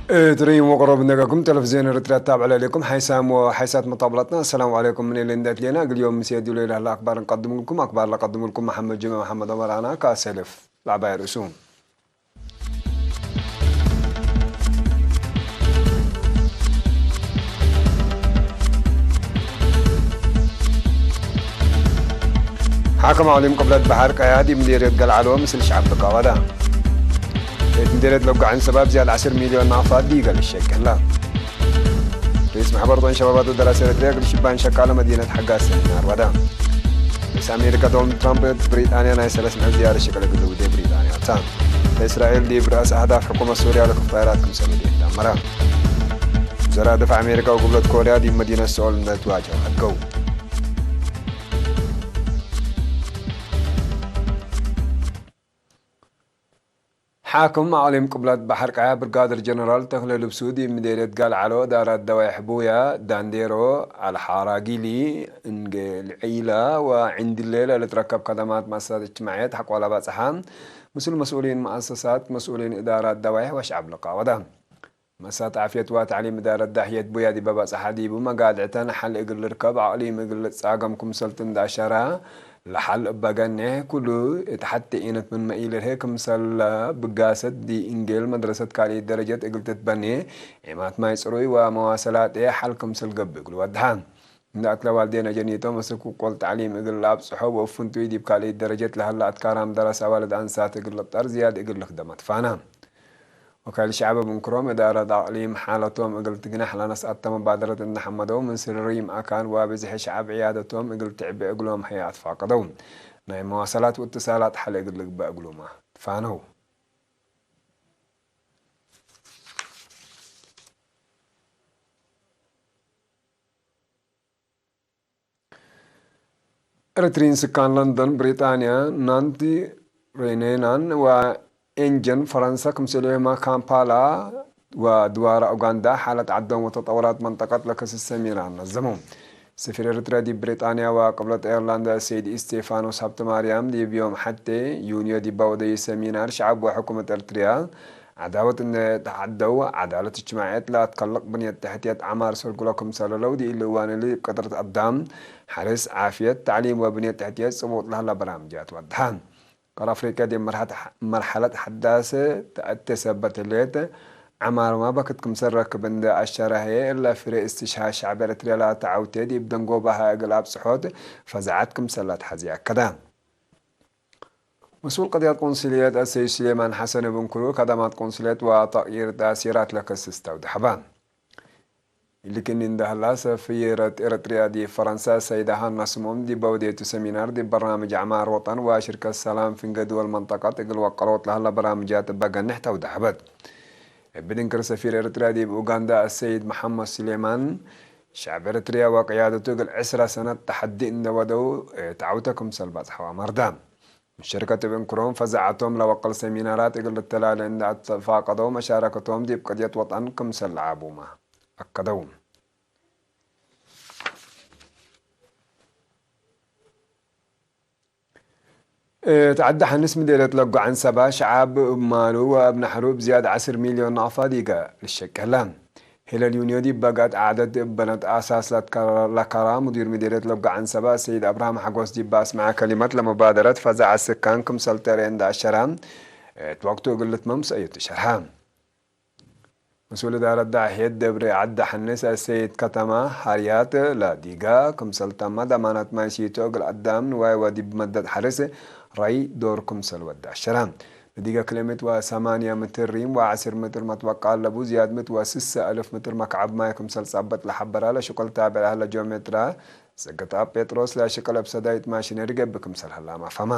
እትርእይዎ ቅሩብ እንደገኩም ቴሌቪዝዮን ኤርትራ ተባዕ ለለኩም ሓይሳም ወሓይሳት መጣብላትና። ኣሰላሙ ዓለይኩም። ምን ኢለ እንዳት ሌና ግልዮም ምስ የድሉ ኢላ ኣክባር እንቀድምልኩም። ኣክባር ለቀድምልኩም መሓመድ ጅማ መሓመድ ኦመር ኣና ካሰልፍ ላዕባይ ርእሱ። ሓከም ኣቕሊም ቅብለት ባሕር ቀያ ዲብ ምዴርየት ገልዓሎ ምስል ሸዓብ ተቃዋዳ። ቤት ምዴርየት ለጓዕን ሰባብ ዝያድ ዓስር ሚልዮን ናቕፋት ዲገል ሸቅላ። ርእስ ማሕበር ጦን ሸባባት ወደራስ ኤርትርያ እግል ሽባን ሸቃሎ መዲነት ሓጋስ ሰሚናር ወዳ። ርእስ ኣሜሪካ ዶናልድ ትራምፕ ብሪጣንያ ናይ ሰለስ ምዕል ዝያዳ ሸቀለ ግልውዴ ብሪጣንያ ወታ። እስራኤል ዲብ ርእስ ኣህዳፍ ሕኩመት ሶርያ ለክፍታይራት ክምሰሉ ዲት ዳመራ። ወዘራ ድፋዕ ኣሜሪካ ወጉብለት ኮርያ ዲብ መዲነት ሰኦል እንደትዋጀው ኣድገው። ሓክም ኣቕሊም ቅብላት ባሕር ቀያ ብርጋደር ጀነራል ተኽለ ልብሱ ዲብ ምዴርየት ጋል ዓሎ እዳራት ደዋይሕ ቡያ፣ ዳንዴሮ፣ ኣልሓራጊሊ፣ እንጌልዒላ ወዕንድሌ ለልትረከብ ከደማት መሳት እጅትማዕየት ሓቆላ ባጽሓ ምስል መስኡሊን መኣሰሳት መስኡሊን እዳራት ደዋይሕ ወሽዓብ ልቃወዳ። መሳት ዓፍየት ወተዕሊም እዳረት ዳሕየት ቡያ ዲበ ባጽሓ ዲቡ መጋድዕተን ሓል እግል ልርከብ ኣቕሊም እግል ልጻገም ክምሰልት እንዳ ኣሻራ ለሓል እበገኔ ኩሉ እት ሓቲ ዒነት ምን መኢልርሄ ክምሰለ ብጋሰት ዲ እንጌል መድረሰት ካልኢት ደረጀት እግል ትትበኔ ዒማት ማይ ጽሩይ ወመዋሰላጤ ሓል ክምሰል ገብእ እግል ወድሓ። እንዳ ኣትለ ዋልዴ ነጀኒቶ መስል ኩቆል ተዕሊም እግል ለኣብጽሖ ወእፍንቱይ ዲብ ካልኢት ደረጀት ለሀላ ኣትካራም ደረስ ኣዋልድ ኣንሳት እግል ልጠር ዝያድ እግል ልክደመት ፋና። ወካይል ሸዕብ እብ እንክሮም እዳረት ኣቅሊም ሓለቶም እግል ትግናሕ ለነስአተ መባደረት እንደ ሐመደው ምን ስርሪም አካን ወብዝሒ ሸዕብ ዕያደቶም እግል ትዕቢ እግሎም ሀይ አትፋቀደው። ናይ መዋሰላት ወእትሳላት ሐለ እግል ልግበእ እግሉማ ትፋነው። ኤርትሪን ስካን ለንደን ብሪጣንያ ናንቲ ሬኔናን ወኤንጀን ፈረንሳ ክምሰልዮማ ካምፓላ ወድዋራ ኡጋንዳ ሓለት ዓዶም ወተጠውራት መንጠቀት ለከስስ ሰሚናር ነዘሙ። ሰፊር ኤርትርያ ዲብ ብሪጣንያ ወቅብለት ኤርላንድ ሰይድ ኢስቴፋኖስ ሃብተማርያም ዲብ ዮም ሐቴ ዩንዮ ዲባ ወደዩ ሰሚናር ሸዓብ ወሕኩመት ኤርትርያ ዓዳወት እነ ተዓደው ዓዳለት እጅትማዕየት ለአትከልቅ ብንየት ተሕትየት ዓማር ሰርጉሎ ክምሰለለው ዲኢሊ እዋን እሊ እብ ቅጥረት አዳም፣ ሐርስ፣ ዓፍየት፣ ተዕሊም ወብንየት ተሕትየት ጽቡጥ ለህላ በራምጃት ወድሓ። ቀር አፍሪቅያ ዲብ መርሐት-፣ መርሐለት ሐዳስ ተአቴ ሰበት ህሌት፣ ዓማር ማበክት ክምሰል ረክብ እንደ አሸራህየ እለ ፍሬ እስትሽሃድ ሸዕብ ኤርትርያ ለአተዓውቴ ዲብ ደንጎባሃ እግል አብጽሖት ፈዛዓት ክምሰል ለአትሐዜ አከዳ። መስኡል ቀድያት ቆንስልየት አሰይድ ስሌማን ሐሰን እብ እንክሩ፣ ከደማት ቆንስልየት ወተቅይር ተእሲራት ለከስስ ተውደሐባ። ኢልክኒ እንደ ህላ፣ ሰፊረት ኤረትርያ ዲብ ፈረንሳ ሰይድ ሃና ስምኦን ዲብ በውዴቱ ሰሚናር ዲብ በርናምጅ አዕማር ወጠን ወሽርከት ሰላም ፍንገ ድወል መንጠቀት እግል ወቀሎት ለህላ በራምጃት እበ ገንሕ ተውደሐበት። እብ ድንክር ሰፊር ኤረትርያ ዲብ ኡጋንዳ አሰይድ መሐመድ ስሌማን፣ ሸዕብ ኤረትርያ ወቅያደቱ እግል ዕስራ ሰነት ተሐዲ እንደ ወደው፣ ተዓውተ ክምሰል ባጽሐው አመርዳ። ምን ሸርከት እብ እንክሮም ፈዛዓቶም ለወቅል ሰሚናራት እግል ልተላለ እንደ አተፋቀደው መሻረከቶም ዲብ ቅድየት ወጠን ክምሰል ለዓቡማ አከደው። እት ዐዲ ሐንስ ምዴርየት ለጎ ዐንሰባ ሸዓብ እብ ማሉ ወእብ ናሕሩ እብ ዝያድ ዐስር ሚልዮን ናቅፋ ዲገ ልሸቀላ። ሄለል ዩንዮ ዲብ በጋት ዓደት እብ በነት አሳስ ለትከረ-፣ ለከራ ሙዲር ምዴርየት ለጎ ዐንሰባ ሰይድ አብርሃም ሐጎስ ዲብ አስመዐ ከሊመት ለመባደረት ፈዛዐት ስካን ክምሰል ተርኤ እንደ አሸራ፣ እት ወቅቱ እግል ልትመም ሰእዩ ትሸርሐ። መስኡል እዳረት ዳሕየት ደብሪ ዐዲ ሐንስ አሰይድ ከተማ ሐርያት ለዲጋ ክምሰል ተመ ደማናት ማይ ሲቶ እግል አዳም ንዋይ ወዲብ መደት ሐርስ ረይ ዶር ክምሰል ወደ አሸራ። ለዲጋ ክለ ምእት ወሰማንያ ምትር ሪም ወዐስር ምትር መትወቃ አለቡ ዝያድ ምእት ወስሳ አልፍ ምትር መክዐብ ማይ ክምሰል ጸብጥ ለሐበራ ለሽቁል ታብዕ ለሀለ ጂኦሜትራ ጽግጣ ጴጥሮስ ለሽቅል እብ ሰዳይት ማሽነሪ ገብእ ክምሰል ሀላማ ፈማ።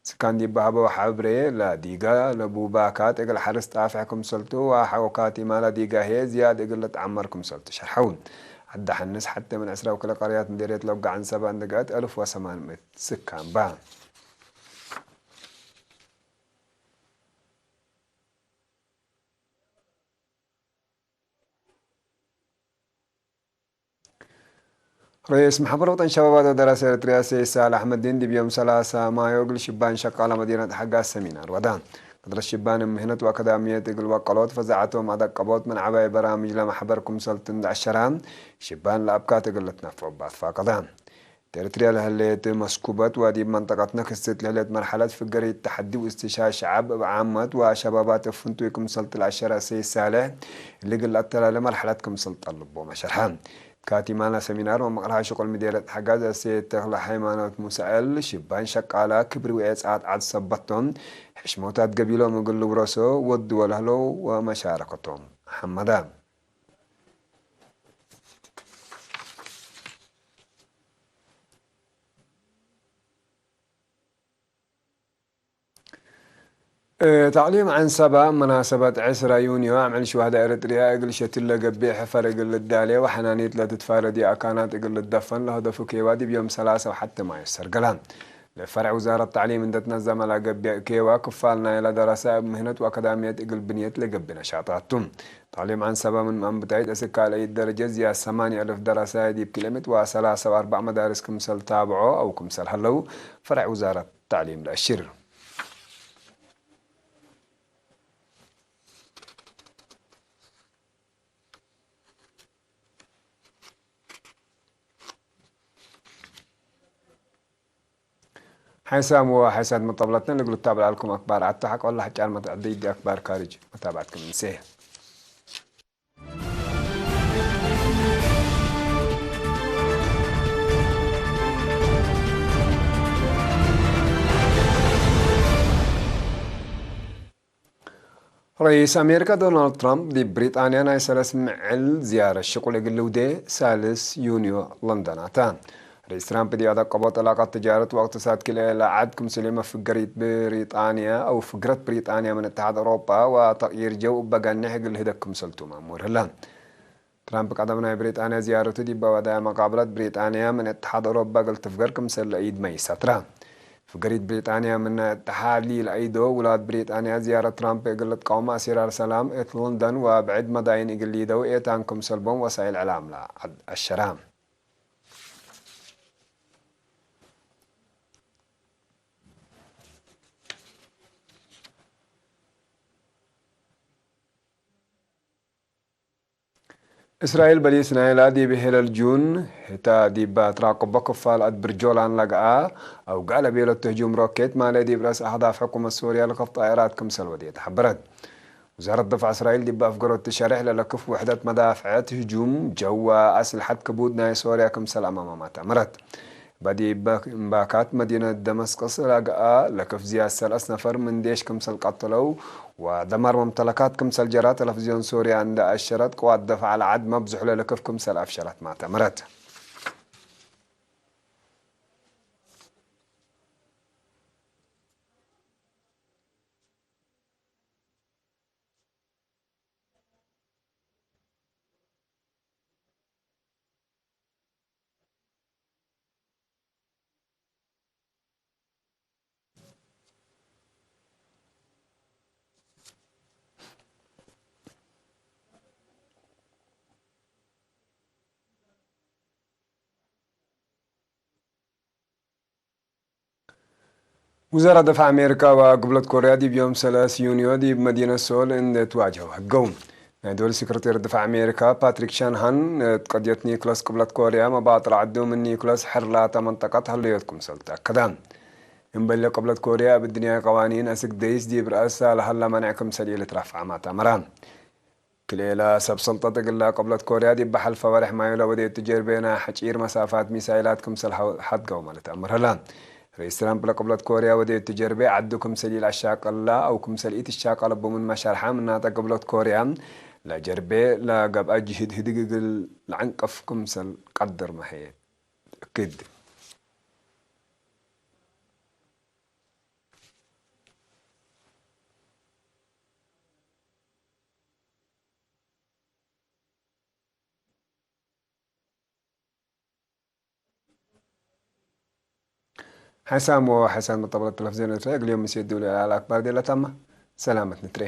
ስካን ዲብ በሀበው ሐብሬ፣ ለዲጋ ለቡባካት እግል ሐርስ ጣፍሕ ክምሰልቱ ወሐወካቲ ማላ ዲጋ ህዬ ዝያድ እግል ልትዐመር ክምሰልቱ ሸርሐው። ዐዲ ሐንስ ሐቴ ምን ዕስራ ወክልኤ ቀርያት ምዴርየት ለውገ ዐንሰባ እንድገአት አልፍ ወሰማን ምእት ስካን በ። ርኢስ ማሕበር ወጠን ሸባባት ወደራስ ኤርትርያ ሰይድ ሳልሕ መዲን ዲብ ዮም ሰላሳ ማዮ እግል ሽባን ሸቃላ መዲነት ሐጋስ ሰሚናር ወዳ። ሕድረት ሽባን ምህነት ወአካዳሚየት እግል ወቀሎት ፈዛዓቶም አዳቀቦት ምን ዐባይ በራምጅ ለማሕበር ክምሰልትን ዳዕሸራ ሽባን ለአብካት እግል ልትነፈባት ፋቀዳ። ኤርትርያ ለህሌት መስኩበት ወዲብ መንጠቀትነ ክስት ለህሌት መርሐለት ፍገሪት ተሐዲ ውእስትሻ ሸዓብ እብ ዓመት ወሸባባት እፍንቱይ ክምሰልት ለአሸረ ሰይድ ሳልሕ ልግል አተላለ መርሐለት ክምሰል ጠልቦ መሸርሐ። ካቲማና ሰሚናር መመቕርሃ ሽቁል ምዴለት ሓጋዝ እሴት ተኽለ ሃይማኖት ሙሳኤል ሽባን ሸቃላ ክብሪ ውኤ ጸዓት ዓድ ሰበቶም ሕሽሞታት ገቢሎም እግል ልብረሶ ወዱ ወለህለው ወመሻረከቶም ሓመዳ። እ፣ ታዕሊም ዐንሰባ መናሰበት ዕስራ ዩንዮ አምዕል ሽዋህዳ ኤረትርያ እግል ሸትል ለገብእ ሕፈር እግል ልዳሌ ወሐናኒት ለትትፋረዲ አካናት እግል ልደፈን ለሀደፉ ኬዋ ዲብ ዮም ሰላሳ ወሐቲ ማይ ሰርገላ። ለፈርዕ ውዛረት ታዕሊም እንደ ትነዘመ ለገብእ ኬዋ ክፋል ናይለ ደረሳ እብ ምህነት ወአካዳሚየት እግል ብንየት ለገብእ ነሻጣቱ። ታዕሊም ዐንሰባ ምን መንብታይት እስካል እይት ደረጀ ዝያድ ሰማንያ አልፍ ደረሳ ዲብ ክልኤ ምእት ወሰላሳ ወአርባዕ መዳርስ ክምሰል ታብዖ አው ክምሰል ሀለው ፈርዕ ውዛረት ታዕሊም ለአሽር። ሓይሳም ወሓይሳት መጠብለትን ልግሉ ታብላልኩም ኣክባር ዓቶ ሓቆላ ሕጫር መትዕዲ ይዲ ኣክባር ካርጅ መታባዕትኩም እንሴ። ረኢስ ኣሜሪካ ዶናልድ ትራምፕ ዲብ ብሪጣንያ ናይ ሰለስ ምዕል ዝያረ ሽቁል እግል ልውዴ ሳልስ ዩንዮ ለንደን ኣታ። ረኢስ ትራምፕ ዲብ ኣዳቀቦ ጠላቃት ትጃረት ወእቅትሳድ ክልኤ ለዓድ ክምስል መፍገሪት ብሪጣንያ ኣው ፍግረት ብሪጣንያ ምን እትሓድ ኣውሮጳ ወተቅይር ጀው እበጋኒሕ እግል ህደግ ክምሰልቱ ማሙር ህላ። ትራምፕ ቀደም ናይ ብሪጣንያ ዝያረቱ ዲብ ወዳያ መቃብለት ብሪጣንያ ምን እትሓድ ኦሮባ እግል ትፍገር ክምሰል ለኢድ መይሰትራ። ፍገሪት ብሪጣንያ ምን እትሓድ ሊል አይዶ ውላድ ብሪጣንያ ዝያረት ትራምፕ እግል ልትቃወም አሲራር ሰላም እት ሎንደን ወብዕድ መዳይን እግል ሊደው ኤታን ክምሰልቦም ወሳይል ዕላም ለአሸራ። እስራኤል በሊስ ናይላ ዲብ ሄለል ጁን ህታ ዲባ ትራቅቦ ክፋል አድብር ጆላን ለገኣ አውጋእ ለቤለቱ ህጁም ሮኬት ማለ ዲብ ረእስ አህዳፍ ሕኩመት ሶርያ ለከፍ ጣይራት ክምሰል ወዴት ሐበረት። ውዛረት ድፋዕ እስራኤል ዲባ አፍገሮት ሸሬሕ ለለክፍ ውሕደት መዳፍዐት ህጁም ጀዋ አስልሐት ክቡድ ናይ ሶርያ ክምሰል አማማማት አመረት። በዲብ እምባካት መዲነት ደመስቅስ ለገኣ ለክፍ ዝያድ ሰለስ ነፈር ምን ዴሽ ክምሰል ቀተለው ወደማር መምተለካት ክምሰል ጀራ ተለፍዝዮን ሶርያ እንደ አሸረት ቅዋት ደፋዕ ለዓድ መብዝሑ ለልክፍ ክምሰል አፍሸረት ማተመረት። ውዛራ ድፋዕ ኣሜሪካ ወግብለት ኮርያ ዲብ ዮም ሰለስ ዩንዮ ዲብ መዲነት ሶል እንደ ትዋጀው ህገው። ናይ ዶል ሴክሬታሪ ድፋዕ ኣሜሪካ ፓትሪክ ሻንሃን፣ ቀድየት ኒክለስ ቅብለት ኮርያ መባጥር ዓዱ ምን ኒክለስ ሕርላታ መንጠቃት ህለዮት ክምሰል ተኣከዳ። እምበለ ቅብለት ኮርያ ኣብ ድንያ ቀዋኒን ኣስግ ደይስ ዲብ ረእሳ ለሃላ መናዕ ክምሰል ኢልትራፍ ዓማት ኣመራ። ክልኤላ ሰብ ሰልጠት እግላ ቅብለት ኮርያ ዲብ ሓልፈ ወርሕ ማዩ ለወደየቱ ጀርቤና ሓጪር መሳፋት ሚሳይላት ክምሰል ሓው-፣ ሓድጋው ማለት ኣምርህላ። ርኢስ ትራምፕ ለቅብለት ኮርያ ወደየቱ ጀርቤ ዓዱ ክምሰል ኢልኣሻቀላ ኣው ክምሰል ኢትሻቀለ ቡምን መሻርሓ ምናተ ቅብለት ኮርያ ለጀርቤ ለገብአ ጅህድ ህድግ እግል ለዓንቀፍ ክምሰል ቀድር መሀየት እክድ። ሓሳም ወሓሳን መጠበለት ተለፍዜን ኤርትራ እግልዮም ምስ የድውሉ ኣክባር ዴለታማ ሰላመት ንትሬ።